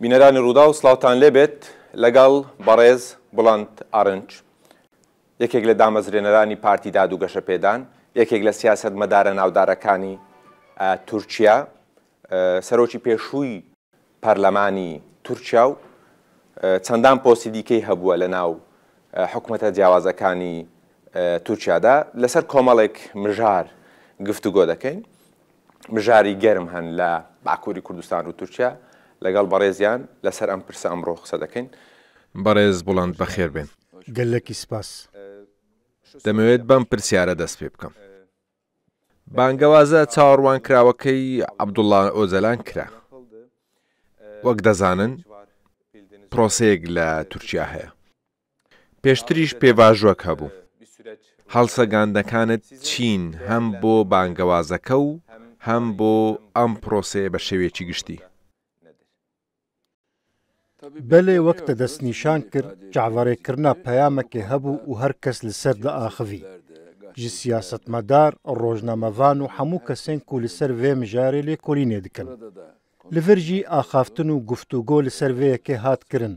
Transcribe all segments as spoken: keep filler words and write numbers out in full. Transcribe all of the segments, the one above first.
بینەرانی ڕووداو، سڵاوتان لێبێت. لەگەڵ بەڕێز بڵند ئارنج، یەکێک لە دامەزرێنەرانی پارتی داد و گەشەپێدان، یەکێک لە سیاسەتمەدارە ناودارەکانی، ئە، تورکیا، ئە، سەرۆکی پێشووی پەرلەمانی تورکیا و، ئە، چەندان پۆستی دیکەی هەبووە لە ناو، ئە، حکومەتە جیاوازەکانی، ئە، تورکیادا. لەسەر کۆمەڵێک مژار گفتوگۆ دەکەین. مژاری گەرم هەن لە باکووری کوردستان و تورکیا. لەگەڵ بەڕێزیان لەسەر ئەم پرسە ئەمڕۆ قسە دەکەین. بەڕێز بڵند، بەخێر بێن. گەلەکی سپاس. دەمەوێت بەم پرسیارە دەست پێ بکەم. بانگەوازە چاوەڕوانکراوەکەی عەبدوڵڵا ئۆجەلان کرا. وەک دەزانن، پرۆسەیەک لە تورکیا هەیە. پێشتریش پێڤاژۆک هەبوو. هەڵسەگاندنەکانت چین هەم بۆ بانگەوازەکە و هەم بۆ ئەم پرۆسەیە بە شێوەیەکی گشتی؟ بەلێ، وەک te destnîşan kir, çaverêkirina peyamekê hebû û her kes li ser diaxivî. Ji siyasetmedar, rojnamevan û hemû kesên ku li ser vê mijarê lêkolînê dikin. Li vir jî axaftin û guftûgo li ser vê yekê hat kirin.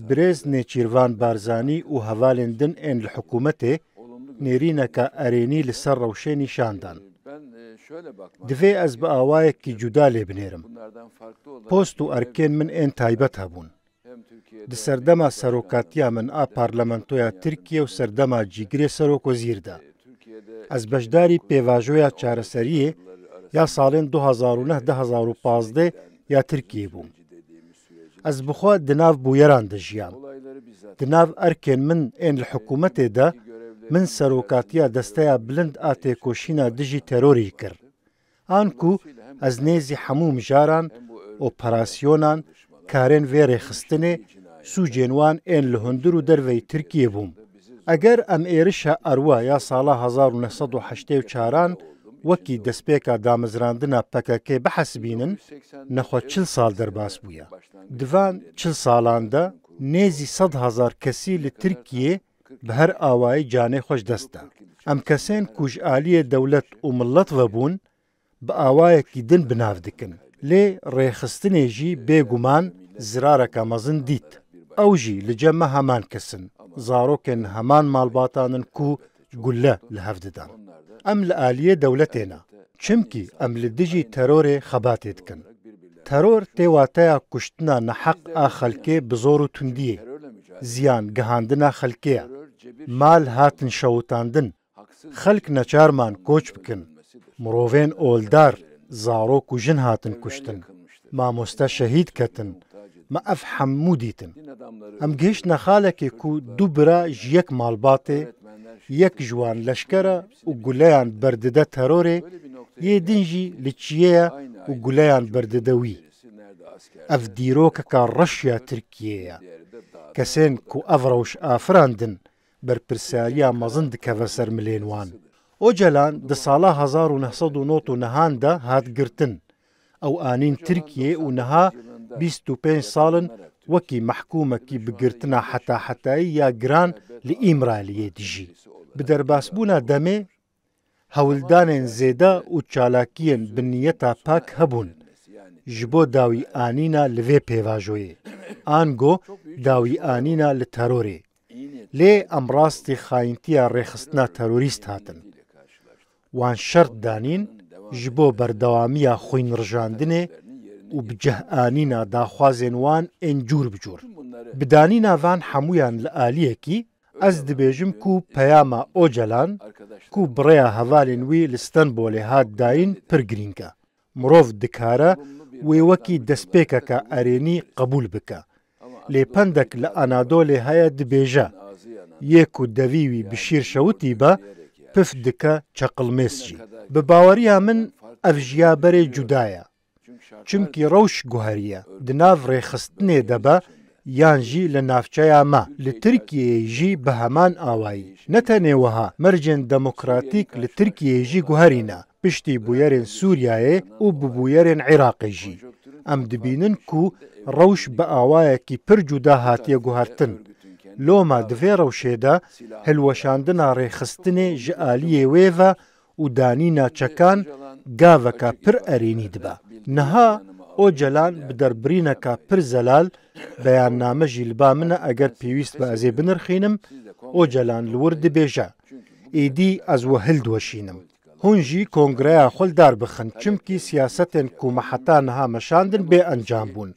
Birêz Nêçîrvan Barzanî û hevalên din ên li hikûmetê nêrîneke erênî li ser rewşê nîşan dan. Divê ez bi awayekî cuda lê binêrim. Post û erkên min ên taybet hebûn. Di serdema serokatiya min a Parlamentoya Tirkiye û serdema cîgirê serokwezîr de, ez beşdarî pêvajoya çareseriyê ya salên du hezar û neh du hezar û pazdeh ya Tirkiyê bûm. Ez bi xwe di nav bûyeran de jiyam. Di nav erkên min ên li hikûmetê de, min serokatiya Desteya Bilind a Têkoşîna Dijî Terorê kir. Anku ez nêzî hemû mijaran, operasyonan, karên vê rêxistinê, sûcên wan ên li hundir û derveyî Tirkiyê bûm. Eger em êrişa Erwa ya sala hezar û neh sed û heştê û çaran wekî destpêka damezrandina P K K bihesibînin, nexwe çil sal derbas bûye. Di van çil salan de nêzî sed hezar kesî li Tirkiyê bi her awayî canê xwe ji dest da. Em kesên ku ji aliyê dewlet û milet ve bûn, bi awayekî din bi nav dikin. Lê rêxistinê jî bêguman zirareke mezin dît. Ew jî li cem me heman kes in. Zarokên heman malbatan in ku gule li hev didan. Em li aliyê dewletê ne. Çimkî em li dijî terorê xebatê dikin. Teror tê wateya kuştina neheq a xelkê bi zor û tundiyê. Ziyan gihandina xelkê ye. Mal hatin şewitandin. Xelk neçar man koç bikin. Mirovên oldar, zarok û jin hatin kuştin. Mamoste şehîd ketin. Me ev hemû dîtin. Em gihiştine xalekê ku du bira ji yek malbatê, yek ji wan leşker e û guleyan berdide terorê, yê din jî li çiyê ye û guleyan berdide wî. Ev dîrokeka reş ya Tirkiyê ye. Kesên ku ev rewş afirandin, berpirsiyariya mezin dikeve ser milên wan. Ocalan di sala hezar û neh sed û nod û nehan de hat girtin. Ew anîn Tirkiyê û niha bîst û pênc sal in wekî mehkûmekî bi girtina heta hetayî ya giran li Îmraliyê dijî. Bi derbasbûna demê, hewldanên zêde û çalakiyên bi niyeta pak hebûn ji bo dawî anîna li vê pêvajoyê, ango dawî anîna li terorê. Lê em rastî xayîntiya rêxistina terorîst hatin. Wan şert danîn ji bo berdewamiya xwînrijandinê û bi cih anîna daxwazên wan ên cûr bi cûr. Bi danîna van hemûyan li aliyekî, ez dibêjim ku peyama Ocalan, ku bi rêya hevalên wî li Stenbolê hat dayîn, pir girîng e. Mirov dikare wê wekî destpêkeke erênî qebûl bike. Lê pendek li Anadolê heye, dibêje, yê ku devî wî bi şîr şewitî be, pif dike çeqilmês jî. Bi baweriya min ev ji ya berê cuda ye. Çimkî rewş guheriye. Di nav rêxistinê de be yan jî li navçeya me, li Tirkiyeyê jî bi heman awayî. Ne tenê wiha, mercên demokratîk li Tirkiyeyê jî guherîne. Piştî bûyerên Sûriyeyê û bi bûyerên Iraqê jî. Em dibînin ku rewş bi awayekî pir cuda hatiye guhertin. Loma di vê rewşê de hilweşandina rêxistinê ji aliyê wê ve û danîna çekan gaveka pir erênî dibe. Niha Ocalan bi derbirîneka pir zelal, beyanname jî li ba min e, eger pêwîst be ez ê binirxînim, Ocalan li wir dibêje, êdî ez we hildiweşînim. Hûn jî kongreya xwe li dar bixin, çimkî siyasetên ku me heta niha meşandin bê encam bûn.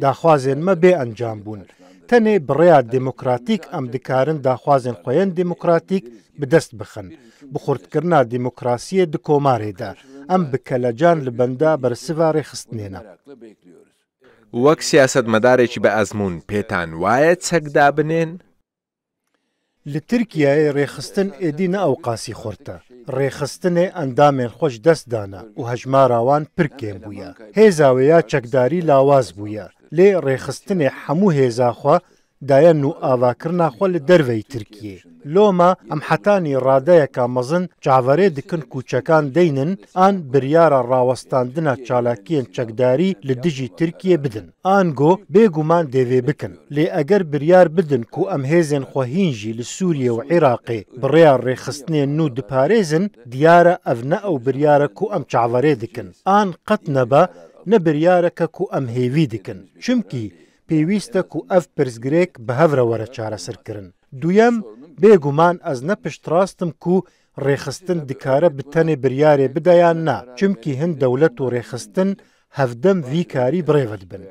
Daxwazên me bê encam bûn. Tenê bi rêya demokratîk em dikarin daxwazên xwe yên demokratîk bi dest bixin. Bi xurtkirina demokrasiyê di komarê de, em bi kelecan li benda bersiva rêxistinê ne. وەک سیاسەتمەدارێکی بە ئەزموون پێتان وایە چەک دابنێن؟ Li Tirkiyeyê rêxistin êdî ne ewqasî xurt e. Rêxistinê endamên xwe ji dest dane û hejmara wan pir kêm bûye. Hêza wê ya çekdarî lawaz bûye. Lê rêxistinê hemû hêza xwe daye nû avakirina xwe li derveyî Tirkiyê. Loma em hetanî radeyeka mezin çaverê dikin ku çekan deynin an biryara rawestandina çalakiyên çekdarî li dijî Tirkiyê bidin. Ango bêguman dê vê bikin. Lê eger biryar bidin ku em hêzên xwe hîn jî li Sûriye û Iraqê bi rêya rêxistinên nû diparêzin, diyar e ev ne ew biryar e ku em çaverê dikin. An qet nebe, ne biryareke ku em hêvî dikin. Çimkî pêwîst e ku ev pirsgirêk bi hev re were çareserkirin. Duyem, bêguman ez ne piştrast im ku rêxistin dikare bi tenê biryarê bide yan na, çimkî hin dewlet û rêxistin hevdem vî karî bi rê ve dibin.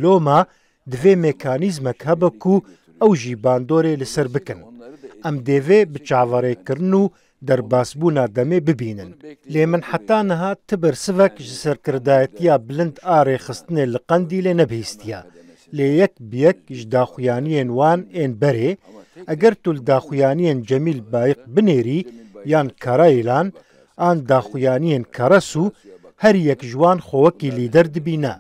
Loma divê mekanîzmek hebe ku ew jî bandorê li ser bikin. Em dê vê bi çaverêkirin û derbasbûna demê bibînin. Lê min heta niha ti bersivek ji serkirdayetiya bilind a rêxistinê li Qendîlê nebihîstiye. Lê yek bi yek ji daxuyaniyên wan ên berê, eger tu li daxuyaniyên Cemîl Bayiq binêrî yan Karayilan, an daxuyaniyên Karasu, her yek ji wan xwe wekî lîder dibîne.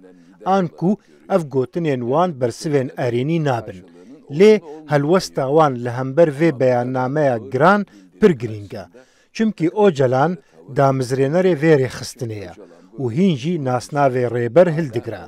An ku ev gotinên wan bersivên erênî nabin. Lê helwesta wan li hember vê beyannameya giran pir girîng e. Çimkî Ocalan damizrênerê vê rêxistinê ye û hîn jî nasnavê rêber hildigire.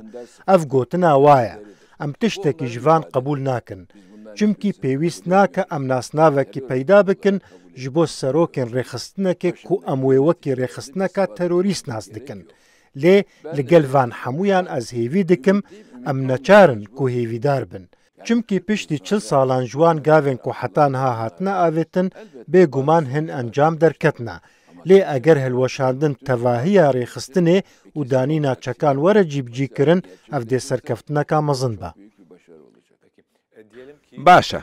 Ev gotina wa ye. Em tiştekî ji van qebûl nakin. Çimkî pêwîst nake em nasnavekî peyda bikin ji bo serokên rêxistinekê ku em wê wekî rêxistineka terorîst nas dikin. Lê li gel van hemûyan ez hêvî dikim, em neçar in ku hêvîdar bin. Çimkî piştî çil salan ji wan gavên ku heta niha hatine avêtin, bêguman hin encam derketine. Lê eger hilweşandin tevahiya rêxistinê û danîna çekan were cîbicîkirin, ev dê serkeftineka mezin be. باشە،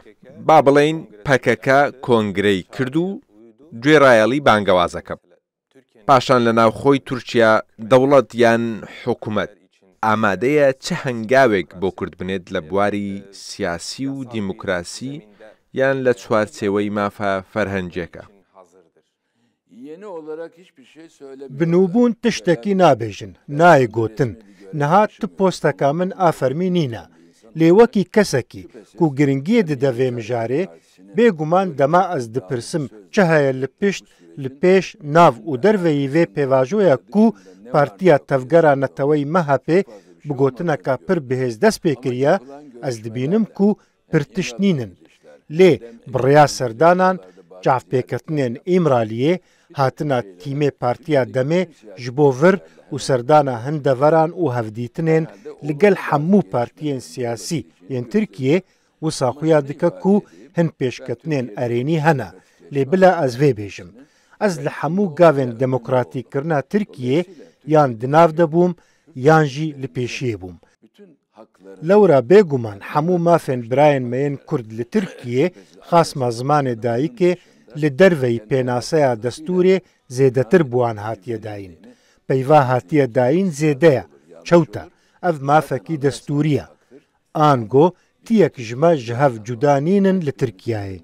با بڵێین پەکەکە کۆنگرەی کرد و گوێڕایەڵی بانگەوازەکە. پاشان لە ناوخۆی تورکیا دەوڵەت یان حکومەت ئامادەیە چه هەنگاوێک بۆ کورد بنێت لە بواری سیاسی و دیموکراسی یان لە چوارچێوەی مافە فەرهەنگیەکە؟ Bi nûbûn tiştekî nabêjin, nayê gotin. Niha tu posteka min a fermî nîne. Lê wekî kesekî ku giringiyê dide vê mijarê, bêguman dema ez dipirsim çi heye li pişt, li pêş, nav û derveyî vê pêvajoya ku Partiya Tevgera Neteweyî M H P bi gotineka pir bihêz dest pê kiriye, ez dibînim ku pir tişt nînin. Lê bi rêya serdanan, çavpêketinên Îmraliyê, hatina tîmê Partiya Demê ji bo vir û serdana hin deveran û hevdîtinên li gel hemû partiyên siyasî yên Tirkiyê wisa xuya dike ku hin pêşketinên erênî hene. Lê bila ez vê bêjim. Ez li hemû gavên demokratîkkirina Tirkiyê yan di nav de bûm yan jî li pêşiyê bûm. Lewra bêguman hemû mafên birayên me yên Kurd li Tirkiyê, xasma zimanê dayikê, li derveyî pênaseya destûrê zêdetir bi wan hatiye dayîn. Peyva hatiye dayîn zêde ye, çewt e. Ev mafekî destûrî ye. Ango tiyek ji me ji hev cuda nînin li Tirkiyeyê.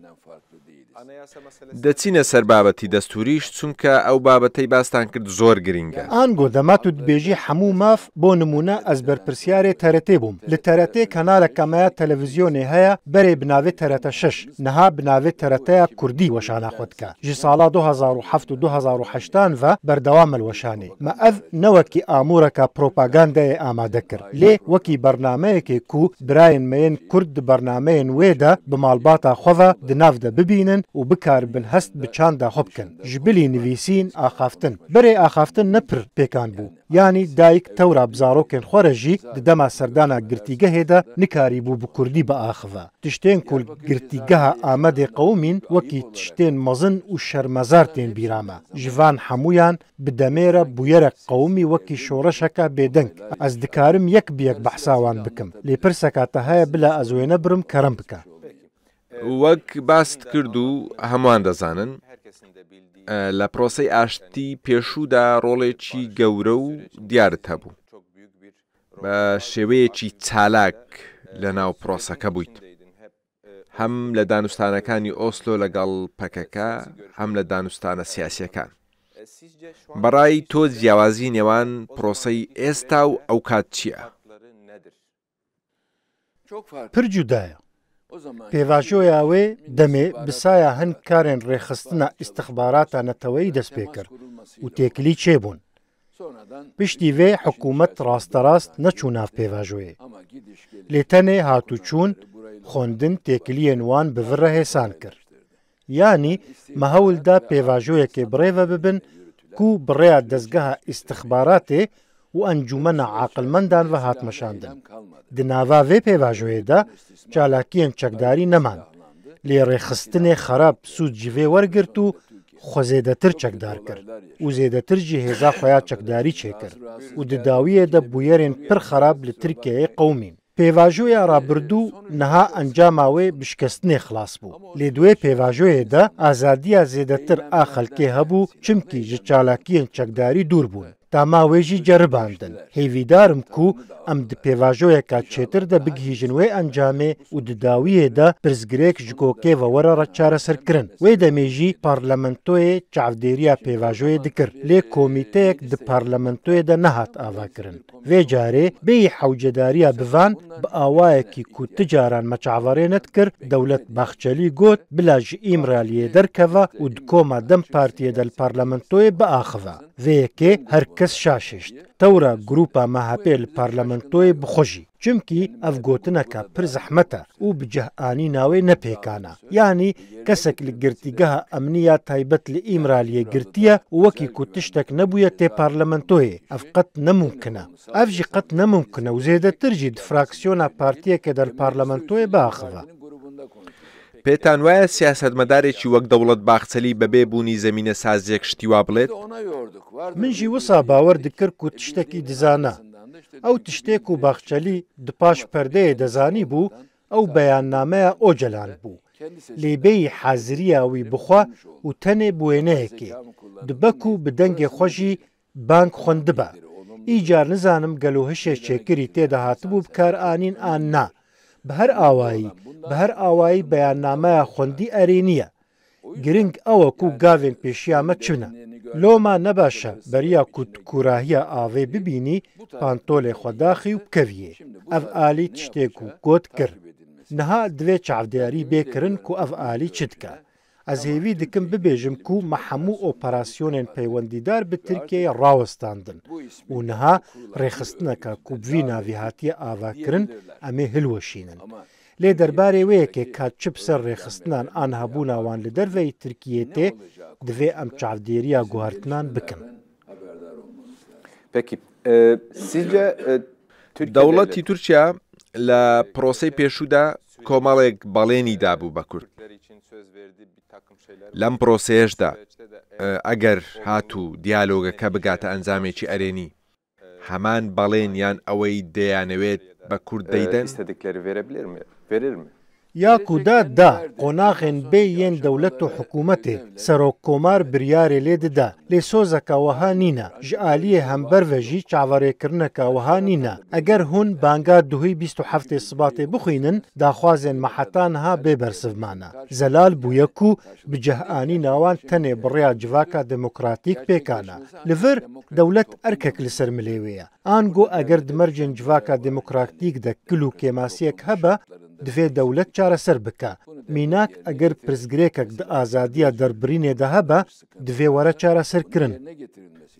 دەچینە سەر بابەتی دەستوریش، چونکە ئەو بابەتەی باستان کرد زۆر گرینگە. Ango, dema tu dibêjî hemû maf, bo nimûne ez berpirsiyarê T R T bûm. Li T R T kanaleka me ya televîzyonê heye, berê bi navê T R T şeş, niha bi navê T R T ya Kurdî weşana xwe dike. Ji sala du hezar û heft û du hezar û heştan ve berdewam e li weşanê. Me ev ne wekî amûreka propagandeyê amade kir, lê wekî bernameyekê ku birayên me yên Kurd di bernameyên wê de bi malbata xwe ve di nav de bibînin û bikaribin hest bi çanda xwe bikin. Ji bilî nivîsîn, axaftin. Berê axaftin ne pir pêkan bû. Yanî dayik tewra bi zarokên xwe re jî di dema serdana girtîgehê de nikarîbû bi kurdî biaxive. Tiştên ku li girtîgeha Amedê qewimîn wekî tiştên mezin û şermezar tên bîra me. Ji van hemûyan bi demê re bûyerek qewimî wekî şoreşeke bêdeng. Ez dikarim yek bi yek behsa wan bikim. Lê pirseka te heye bila ez wê nebirim kerem bike. Wek bas dikir û hemûan dizanin, e, لە پرۆسەی ئاشتی پێشوودا ڕۆڵێکی گەورە و دیارت هەبوو. بە شێوەیەکی چالاک لە ناو پرۆسەکە بوویت. هەم لە دانوستانەکانی ئۆسلۆ لەگەڵ پەکەکە، هەم لە دانوستانە سیاسیەکان. بەڕای تۆ جیاوازی نێوان پرۆسەی ئێستا و ئەو کات چییە؟ Pir cuda ye. Pêvajoya wê demê bi saya hin karên rêxistina îstixbarata neteweyî dest pê kir û têkilî çêbûn. Piştî vê hikûmet rasterast neçû nav pêvajoyê. Lê tenê hat û çûn, xwendin têkiliyên wan bi vir re hêsan kir. Yanî me hewl da pêvajoyekê bi rê ve bibin ku bi rêya dezgeha îstixbaratê û encûmena aqilmendan ve hat meşandin. Di nava vê pêvajoyê de çalakiyên çekdarî neman. Lê rêxistinê xerab sûd ji vê wergirt û xwe zêdetir çekdar kir û zêdetir jî hêza xwe ya çekdarî çêkir û di dawiyê de bûyerên pir xerab li Tirkiyeyê qewimîn. Pêvajoya rabirdû niha encama wê bi şikestinê xilas bû. Lê di wê pêvajoyê de azadiya zêdetir a xelkê hebû, çimkî ji çalakiyên çekdarî dûr bûn. Tama wê jî ceribandin. Hêvîdar im ku em di pêvajoyeka çêtir de bigihîjin wê encamê û di dawiyê de pirsgirêk ji kokê ve were re çareserkirin. Wê demê jî parlamentoyê çavdêriya pêvajoyê dikir. Lê komîteyek di parlamentoyê de nehat avakirin. Vê carê bêyî hewcedariya bi van bi awayekî ku ti caran me çaverê nedikir, Dewlet Baxçelî got, bila ji Îmraliyê derkeve û di koma DEM Partiyê de li parlamentoyê biaxive. Vê yekê her kes şaş hişt. Tewra grûpa MHP li parlamentoyê bi xwe jî. Çimkî ev gotineka pir zehmet e û bi cih anîna wê ne pêkan e. Yanî kesek li girtîgeha emnî ya taybet li Îmraliyê girtiye û wekî ku tiştek nebûye tê parlamentoyê. Ev qet ne mumkin e. Ev jî qet ne mumkin e û zêdetir jî di fraksiyona partiyekê de li parlamentoyê biaxive. پێتان وایە سیاسەتمەدارێکی وەک دەوڵەت باخچەلی بەبێ بوونی زەمینە سازیەک شتی وا بڵێت؟ Min jî wisa bawer dikir ku tiştekî dizane. Ew tiştê ku Baxçelî di paş perdeyê de zanîbû, ew beyannameya Ocalan bû. Lê bêyî haziriya wî bi xwe û tenê bi wêneyekê, dibe ku bi dengê xwe jî bang xwendibe. Îcar nizanim gelo hişê çêkirî tê de hatibû bi kar anîn an na. Bi her awayî, bi her awayî beyannameya xwendî erênî ye. Giring ew e ku gavên pêşiya me çi ne. Loma ne baş e, beriya ku tu kûrahiya avê bibînî, pantolê xwe daxî û bikeviyê. Ev alî tiştê ku got kir. Niha divê çavdêrî bê kirin ku ev alî çi dike. Ez hêvî dikim bibêjim ku me hemû operasyonên peywendîdar bi Tirkiyeyê rawestandin û niha rêxistineka ku bi vî navî hatiye avakirin em ê hilweşînin. Lê derbarê wê yekê ka çi bi ser rêxistinan an hebûna wan li derveyî Tirkiyê tê, divê em çavdêriya guhertinan bikin. Peki, e, sizce e, Türkiye دەوڵەتی تورکیا لە پرۆسەی پێشوودا کۆمەڵێک بەڵێنی دابوو بە کورد. لەم پرۆسەیەشدا، ئە، ئەگەر هاتوو دیالۆگەکە بگاتە ئەنجامێکی ئەرێنی، هەمان بەڵێن یان ئەوەی دەیانەوێت بە کورد دەیدەن؟ İstedikleri verebilir mi? Verir mi? Ya ku da da, qonaxên bê yên dewlet û hikûmetê, serokkomar biryarê lê dida, lê sozeka wiha nîne, ji aliyê hember ve jî çaverêkirineka wiha nîne. Eger hûn banga duhî bîst û heftê Sibatê bixwînin, daxwazên me heta niha bê bersiv mane. Zelal bûye ku bi cih anîna wan tenê bi rêya civaka demokratîk pêkan e. Li vir, dewlet erkek li ser milê wê ye. Ango eger di mercên civaka demokratîk de kil û kêmasiyek hebe, divê dewlet çareser bike. Mînak, eger pirsgirêkek di azadiya derbirînê de hebe, divê were çareserkirin.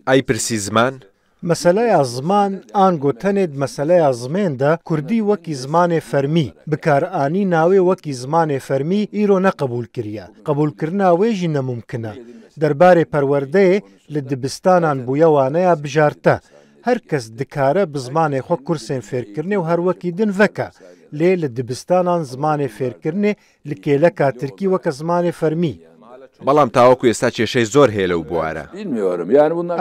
ئەی پرسی زمان، Meseleya ziman, ango tenê di meseleya zimên de kurdî wekî zimanê fermî, bikaranîna wê wekî zimanê fermî îro ne qebûl kiriye. Qebûlkirina wê jî ne mumkin e. Derbarê perwerdeyê li dibistanan bûye waneya bijarte. Her kes dikare bi zimanê xwe kursên fêrkirinê û her wekî din veke. Lê li dibistanan zimanê fêrkirinê li kêleka tirkî weke zimanê fermî. بەڵام تاوەکو ئێستا کێشەی زۆر هەیە لەو بوارە.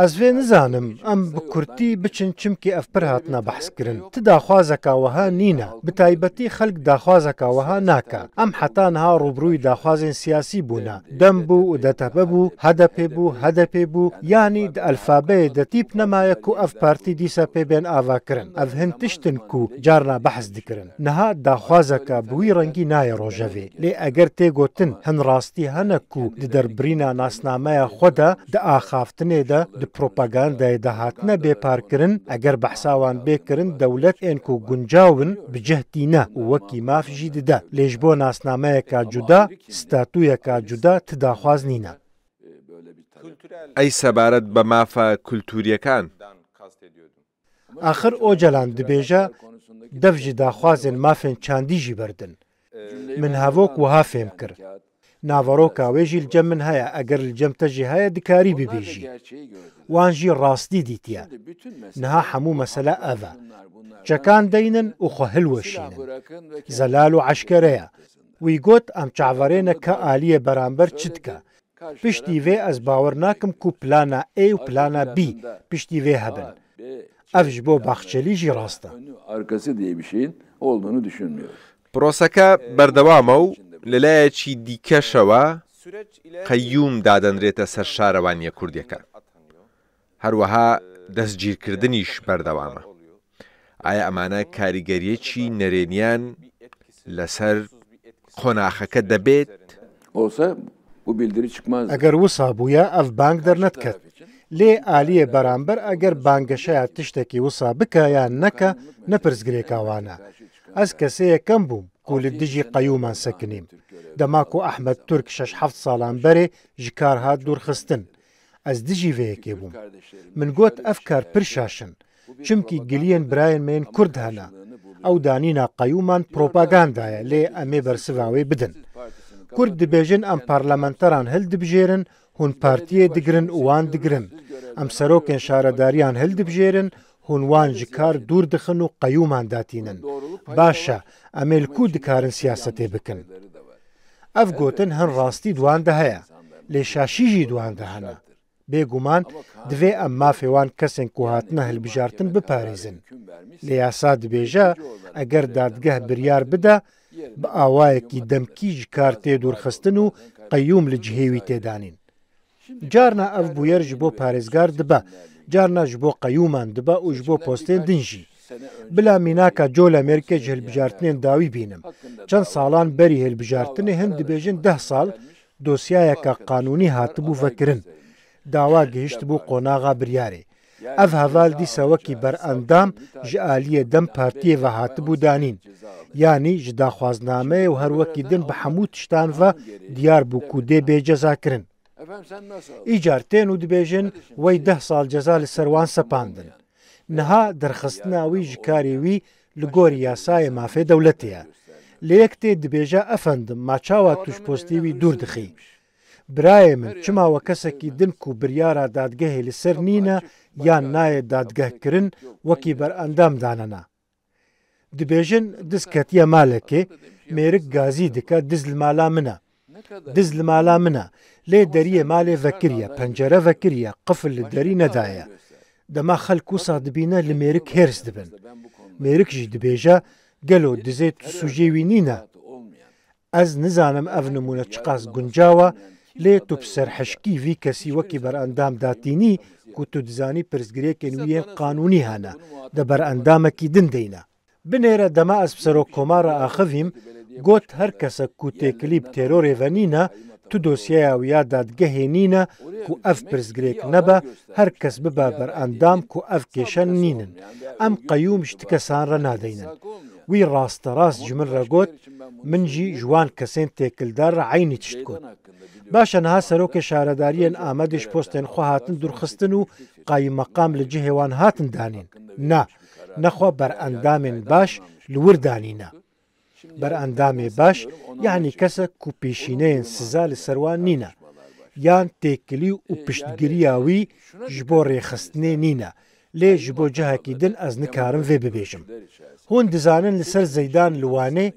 Ez vê nizanim. Em bi kurtî biçin, çimkî ev pir hatine behs kirin. Ti daxwazeka wiha nîne. Bi taybetî xelk daxwazeka wiha nake. Em heta niha rûbirûyî daxwazên siyasî bûne. DEM bû û DTP bû, HDP bû, HDP bû. Yanî di elfabeyê de tîp nemaye ku ev partî dîsa pê bên avakirin. Ev hin tişt in ku carna behs dikirin. Niha daxwazeke bi wî rengî nayê rojevê. Lê eger tê gotin hin rastî hene ku di derbirîna nasnameya xwe de, di axaftinê de, di propagandayê de hatine bêparkirin, eger behsa wan bê kirin, dewlet ên ku guncaw in bi cih tîne û wekî maf jî dide. Lê ji bo nasnameyeka cuda, statuyeka cuda ti daxwaz nîne. ئەی سەبارەت بە مافە کولتوریەکان؟ Axir Ocalan dibêje, dev ji daxwazên mafên çandî jî berdin. Min hevok wiha fêm kir. Naveroka wê jî li cem min heye, eger li cem te jî heye, dikarî bibêjî. Wan jî rastî dîtiye. Niha hemû mesele ev e. Çekan deynin û xwe hilweşînin. Zelal û eşkere ye. Wî got, em çaverêne ka aliyê beramber çi dike. Piştî vê ez bawer nakim ku plana A û plana B piştî vê hebin. Ev ji bo Baxçelî jî rast e. Arkası diye bir şeyin olduğunu düşünmüyorum. پرۆسەکە بەردەوامە و لە لایەکی دیکەشەوە قەیوم دادەنرێتە سەر شارەوانیە کوردیەکان. هەروەها دەستگیرکردنیش بەردەوامە. ئایا ئەمانە کاریگەریەکی نەرێنیان لەسەر قۆناخەکە دەبێت؟ Olsa bu bildiri çıkmaz. Eger wisa bûya, ev bang dernediket. Lê aliyê beramber eger banggeşeya tiştekî wisa bike yan neke, ne pirsgirêka wan e. Ez kesê yekem bûm ku li dijî qeyûman sekinîm. Dema ku Ehmed Turk şeş heft salan berê ji kar hat dûrxistin. Ez dijî vê yekê bûm. Min got, ev kar pir şaş in. Çimkî giliyên birayên me yên Kurd hene. Ew danîna qeyûman propaganda ye, lê em ê bersiva wê bidin. Kurd dibêjin, em parlamenteran hildibijêrin, hûn partiyê digirin û wan digirin. Em serokên şaredariyan hildibijêrin, hûn wan ji kar dûr dixin û qeyûman datînin. Baş e, em ê li ku dikarin siyasetê bikin? Ev gotin hin rastî di wan de heye, lê şaşî jî di wan de hene. Bêguman, divê em mafê wan kesên ku hatine hilbijartin biparêzin. Lê yasa dibêje, eger dadgeh biryar bide, bi awayekî demkî ji kar tê dûrxistin û qeyûm li cihê wî tê danîn. Carna ev bûyer ji bo parêzgar dibe, carna ji bo qeyûman dibe û ji bo postên din jî. Bila mînaka Colemêrgê ji hilbijartinên dawî bînim. Çend salan berî hilbijartinê hin dibêjin deh sal dosyayeke qanûnî hatibû vekirin. Dawa gihiştibû qonaxa biryarê. Ev heval dîsa wekî berendam ji aliyê DEM Partiyê ve hatibû danîn. Yanî ji daxwaznameyê û her wekî din bi hemû tiştan ve diyar bû ku dê bê cezakirin. Îcar tên û dibêjin, wey deh sal ceza li ser wan sepandin. Niha derxistina wî ji karê wî li gorî yasayê mafê dewletê ye. Lê yek tê dibêje, efendim, ma çawa tu ji postê wî dûr dixî? Birayê min, çima we kesekî din ku biryara dadgehê li ser nîne yan nayê dadgehkirin, wekî berendam danena? Dibêjin, diz ketiye malekê, mêrik gazî dike, diz li mala min e. Diz li mala min e. Lê deriyê malê vekiriye, pencere vekiriye, qifil li derî nedaye. Dema xelk wisa dibîne, li mêrik hêrs dibin. Mêrik jî dibêje, gelo dizê tu sûcê wî nîne? Ez nizanim ev nimûne çiqas guncaw e, lê tu bi serhişkî vî kesî wekî berendam datînî ku tu dizanî pirsgirêkên wî yên qanûnî hene, de berendamekî din deyne. Binêre dema ez bi serokkomar re axivîm, got, her kesek ku têkilî bi terorê ve nîne, Tu dosyeya wî ya dadgehê nîne ku ev pirsgirêk nebe, her kes bibe berendam ku ev kêşe nînin. Em qeyûm ji ti kesan re nadeynin. Wî rasterast ji min re got, min jî ji wan kesên têkildar re eynî tişt got. Baş e, niha serokê şaredariyên Amedê ji postên xwe hatin dûrxistin û qayîmeqam li cihê wan hatin danîn. Na, nexwe berendamên baş li wir danîne. Berendamê baş, yanî kesek ku pêşîneyên siza li ser wan nîne, yan têkilî û piştgiriya wî ji bo rêxistinê nîne, lê ji bo cihekî din ez nikarim vê bibêjim. Hûn dizanin li ser Zeydan li Wanê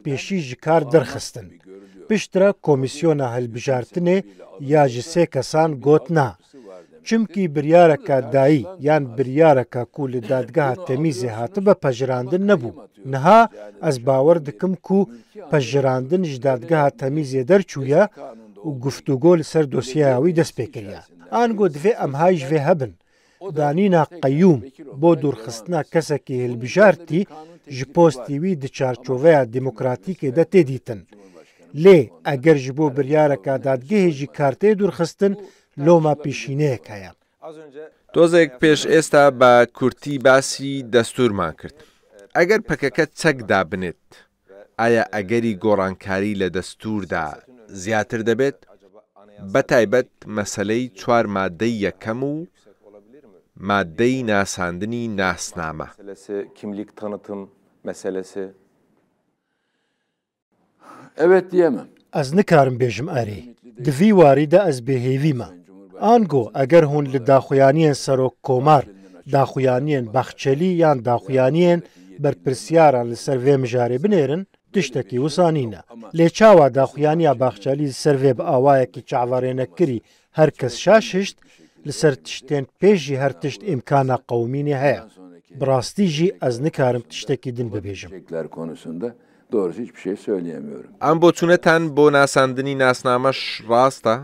pêşî ji kar derxistin. Piştre komîsyona hilbijartinê ya ji sê kesan got na. Çimkî biryareka dayî yan biryareka ku li dadgeha temîzê hatibe pejirandin nebû. Niha ez bawer dikim ku pejirandin ji dadgeha temîzê derçûye û guftûgo li ser dosyeya wî dest pê kiriye. Ango divê em hay ji vê hebin. Danîna qeyûm bo dûrxistina kesekî hilbijartî ji postî wî di çarçoveya demokratîkê de tê dîtin. Lê eger ji bo biryareka dadgehê jî kar tê dûrxistin, loma pêşîneyek heye. Tozek pêş êsta bە کورتی باسی دەستورمان کرد. ئەگەر پەکەکە چەک دابنێت، ئایا ئەگەری گۆڕانکاری لە دەستوردا زیاتر دەبێت؟ بە تایبەت مەسەلەی چوار مادەی یەکەم و مادەی ناساندنی ناسنامە. Meselesi, kimlik tanıtım meselesi. Evet diyemem. Ez nikarim bêjim erê. Di vî warî de ez bêhêvî me. Ango, eger hûn li daxuyaniyên serok komar, daxuyaniyên Baxçelî yan daxuyaniyên berpirsiyaran li ser vê mijarê binêrin, tiştekî wisa nîne. Lê çawa daxuyaniya Baxçelî li ser vê bi awayekî çaverênekirî her kes şaş hişt, li ser tiştên pêş jî her tişt îmkana qewimînê heye. Bi rastî jî ez nikarim tiştekî din bibêjim. Çekler konusunda doğrusu hiçbir şey söyleyemiyorum. ئەم بۆچوونەتان بۆ ناساندنی ناسنامەش ڕاستە؟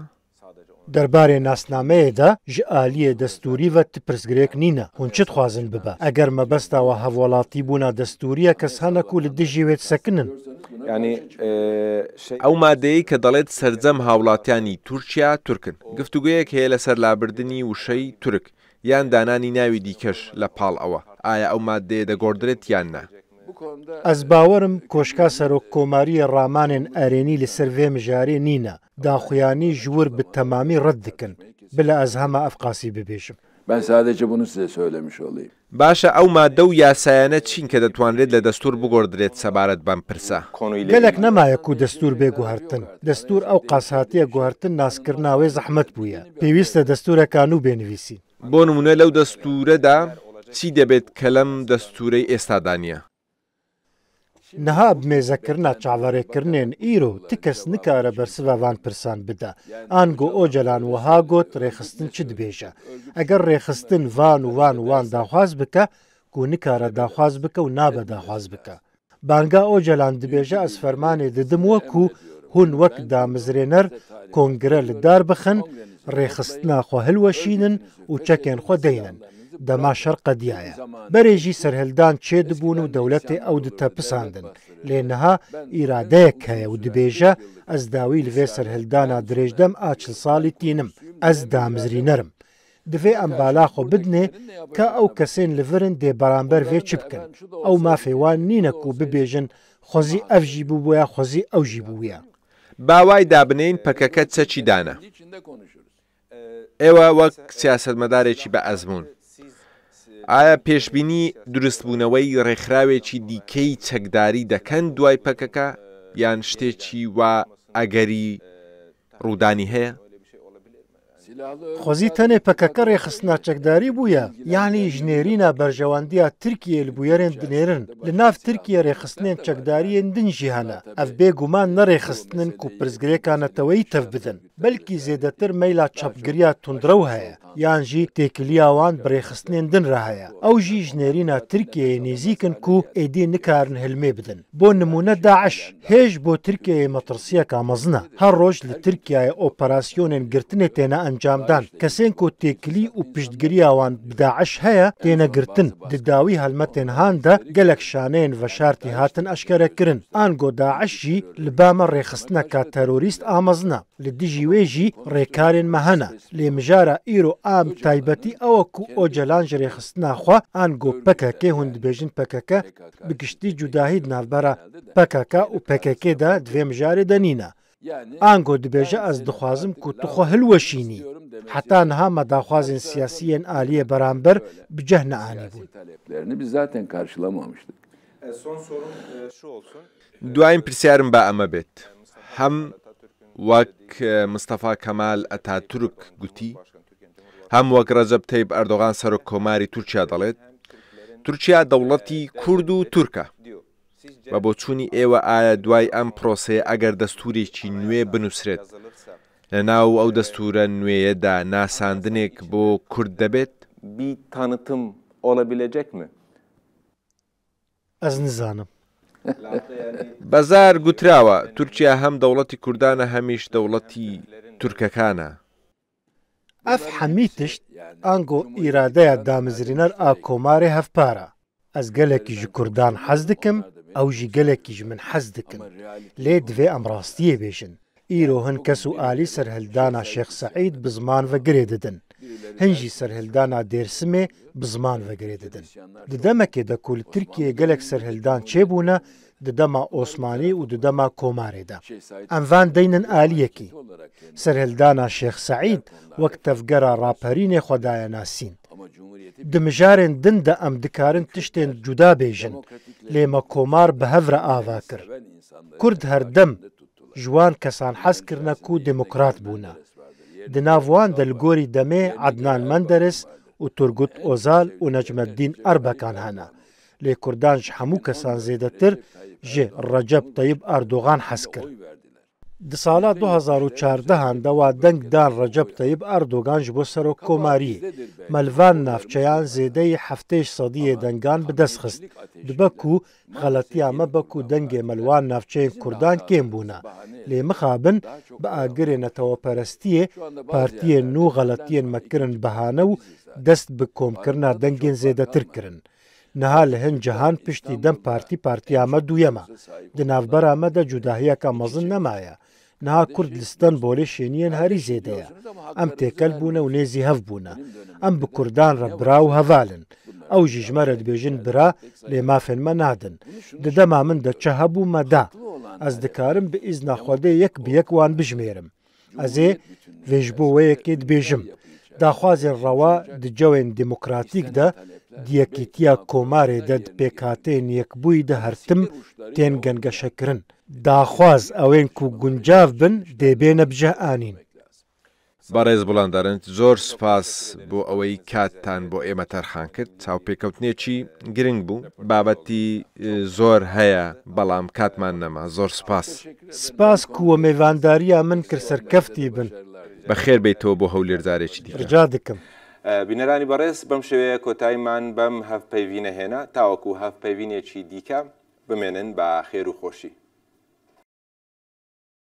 Derbarê nasnameyê de ji aliyê destûrî ve ti pirsgirêk nîne. Hûn çi dixwazin bibe? Eger mebesta we hevwelatîbûna destûrî ye, kes hene ku li dijî wê disekinin? Yani e, şey ئەو مادەیەی کە دەڵێت سەرجەم هاوڵاتیانی تورکیا تورکن. گفتوگویەک هەیە لەسەر لابردنی وشەی تورک یان دانانی ناوی دیکەش لە پاڵ ئەوە. ئایا ئەو مادەیە دەگۆڕدرێت یان نا؟ Ez bawerim koşka serokkomariyê ramanên erênî li ser vê mijarê nîne. Daxuyanî ji wir bi temamî red dikin. Bila ez hema ev qasî bibêjim. Ben sadece bunu size söylemiş olayım. باشە، ئەو مادە و یاسایانە چین کە دەتوانرێت لە دەستور بگۆڕدرێت سەبارەت بەم پرسە؟ Gelek nemaye ku destûr bê guhertin. Destûr ew qas hatiye guhertin, naskirina wê zehmet bûye. Pêwîst e destûreka nû bê nivîsîn. بۆ نمونە لەو دەستورەدا چی دەبێت کە لەم دەستورەی ئێستادا نییە؟ Niha bi mêzekirina çaverêkirinên îro ti kes nikare bersiva van pirsan bide. Ango Ocalan wiha got, rêxistin çi dibêje? Eger rêxistin van û van û wan daxwaz bike, ku nikare daxwaz bike û nabe daxwaz bike. Banga Ocalan dibêje, ez fermanê didim we ku hûn wek damizrêner kongre li dar bixin, rêxistina xwe hilweşînin û çekên xwe deynin. Dema şer qediyaye. Berê jî serhildan çêdibûn û dewletê ew ditepisandin. Lê niha îradeyek heye û dibêje, ez dawî li vê serhildana dirêjdem a çil salî tînim. Ez damizrîner im. Divê em bala xwe bidinê ka ew kesên li vir in dê beramber vê çi bikin. Ew mafê wan nîne ku bibêjin, xwezî ev jî bûbûya, xwezî ew jî bûbûya. با وای دابنێین پەکەکە چەکی دانا. ئێوە وەک سیاسەتمەدارێکی بە ئەزموون، ئایا پێشبینی دروستبوونەوەی ڕێکخراوێکی دیکەی چەکداری دەکەن دوای پەکەکە، یان شتێکی وا ئەگەری ڕوودانی هەیە؟ Xwezî tenê P K K rêxistina çekdarî bûye, yanî ji nêrîna berjewendiya Tirkiyê li bûyerên dinêrin. Li nav Tirkiye rêxistinên çekdariyên din jî hene. Ev bêguman ne rêxistin in ku pirsgirêka neteweyî tev bidin. Belkî zêdetir meyla çapgiriya tundrew heye, yan jî têkiliya wan bi rêxistinên din re heye. Ew jî ji nêrîna Tirkiyeyê nêzîk in ku êdî nikarin hilmê bidin. Bo nimûne DAIŞ, hêj bo Tirkiyeyê metirsiyeka mezin e. Her roj li Tirkiyeyê operasyonên girtinê têne encamdan. Kesên ku têkilî û piştgiriya wan bi DAIŞ heye, têne girtin. Di dawî helmetên han de gelek şaneyên veşartî hatin eşkerekirin. Ango DAIŞ jî li ba me rêxistineka terorîst a mezin e. Li dijî wê jî rêkarên me hene. Lê mijara îro a bi taybetî ew e ku Ocalan ji rêxistina xwe ango P K K, hûn dibêjin P K K, bi giştî cudahî di navbera P K K û P K K de di vê mijarê de nîne. Ango dibêje, ez dixwazim ku tu xwe hilweşînî. Heta niha me daxwazên siyasî yên aliyê beramber bi cih neanîbûn. Taleplerini biz zaten karşılamamıştık. Duayên pirsyarên ba eme bêt. Hem wek Mistefa Kemal Ataturk gotî, hem wek Recep Tayyip Erdogan Serokkomarî Tirkiya delêt, Tirkiya dewletî Kurd û Tirk e. Bi boçûnî êwe aye duayî em proseyê eger destûrêkî nûê binûsrêt, li nav ew destûre nûêye de nasandinek bo Kurd debêt? Bir tanıtım olabilecek mi? Ez nizanim. Bazar gotirawa, Tirkiya hem dewletî Kurdan e hem îş dewletî Tirkekan e. Ev hemî tişt ango îradeya damezrîner a komarê hevpar e. Ez gelekî ji Kurdan hez dikim, ew jî gelekî ji min hez dikin. Lê divê em rastiyê bêjin. Îro hin kes û alî serhildana Şêx Seîd bi ziman ve girê didin. Hin jî serhildana Dêrsimê bi ziman ve girê didin. Di demekê de ku li Tirkiyeyê gelek serhildan çêbûne, di dema Osmanî û di dema Komarê de. Em van deynin aliyekî. Serhildana Şêx Seîd wek tevgera raperînê xwe daye nasîn. Di mijarên din de em dikarin tiştên cuda bêjin, lê me Komar bi hev re ava kir. Kurd her dem ji wan kesan hez kirine ku demokrat bûne. Di nav wan de li gorî demê Adnan Menderes û Turgut Ozal û Necmeddîn Erbekan hene. Lê Kurdan ji hemû kesan zêdetir ji Recep Tayyip Erdogan hez kir. Di sala du hazar û çardehan de wa deng dan Recep Tayyip Erdogan ji bo serokkomariyê. Me li van navçeyan zêdeyî heftê sediyê dengan bi dest xist. Dibe ku xeletiya me be ku dengê me li wan navçeyên Kurdan kêm bûne. Lê mixabin bi agirê neteweperestiyê partiyên nû xeletiyên me kirin behane û dest bi komkirina dengên zêdetir kirin. Niha li hin cihan piştî DEM Partî partiya me duyem e. Di navbera me de cudahiyeke mezin nemaye. Niha Kurd li Stenbolê şêniyên herî zêde ye. Em têkel bûne û nêzî hev bûne. Em bi Kurdan re bira û heval in. Ew jî ji me re dibêjin bira, lê mafên me nadin. Di dema min de çi hebû me da. Ez dikarim bi îzna Xwedê yek bi yek wan bijmêrim. Ez ê vê ji bo wê yekê dibêjim. Daxwazên rewa di cewên demokratîk de, di yekîtiya komarê de, di pêkhateyên yekbûyî de her tim tên gengeşekirin. Daxwaz ewên ku guncav bin dê bêne bi cih anîn. Barêz Bulandarint, zor spas bo ewey kattan bo ême terxan kir. Çawpêkewtinekî giring bû. Babetî e, zor heye, belam katman nema. Zor spas. Spas ku we mêvandariya min kir, serkeftî bin. Bi xêr beytewê bo hewlêrdarekî dîke. Rica dikim. Bîneranî berêz, bem şêweye kotayî man bem hevpeyvîne hêna, taweku hevpeyvînekî dîke, bimênin be xêr û xweşî.